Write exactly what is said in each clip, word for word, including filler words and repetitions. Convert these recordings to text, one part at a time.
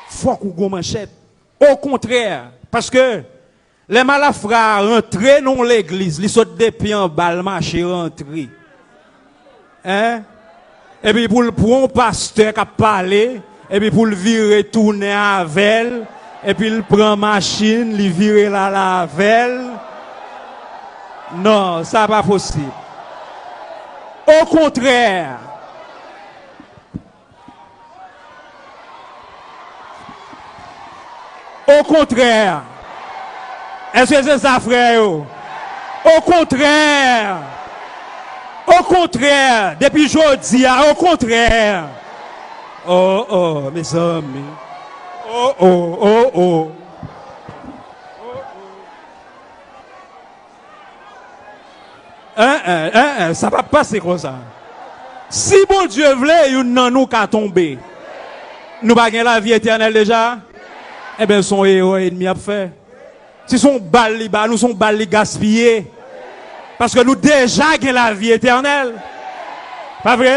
Fòk ou gon manchèt. Okontrè, paske lè malafra a rantre nan yon legliz, li sot depi anba, l mache rantre. Hein? Epi pou l pran yon pastè k ap pale, epi pou l vire tounen avè l, epi l pran machin, li vire l ale avè l. Non, sa pa posib. Okontrè, Okontrè. Èske se sa, frè yo? Okontrè. Okontrè. Depi jodi a, okontrè. Oh, oh, mezanmi. Oh, oh, oh, oh. Hein, hein, hein, hein, sa p ap pase konsa. Si Bondye vle, youn nan nou ka tonbe. Nou pa gen lavi etènèl deja? Enben, se yon erè ènmi ap fè. Si se yon bal li ba nou, se yon bal li gaspiye. Paske nou deja gen lavi etènèl. Pa vre?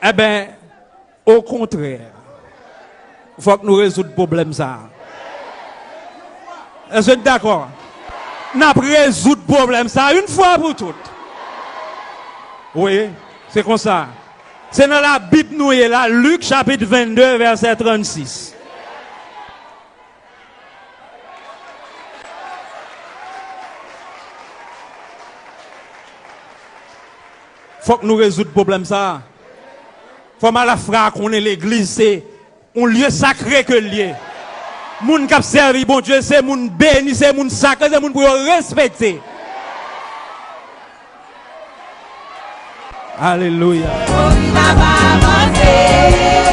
Enben, Okontrè, fòk nou rezoud pwoblèm sa a. Èske n dakò? N ap rezoud pwoblèm sa a yon fwa pou tout. Wi, se konsa. Se nan Labib nou ye la, Lik chapit vennde, vèsè trannsis. Fòk nou rezoud pwoblèm sa a. Fò malafra a konnen legliz se yon lye sakre ke l ye. Moun k ap sèvi Bondye se moun beni, se moun sakre, se moun pou yo respekte. Alelouya. Pou n pa avanse.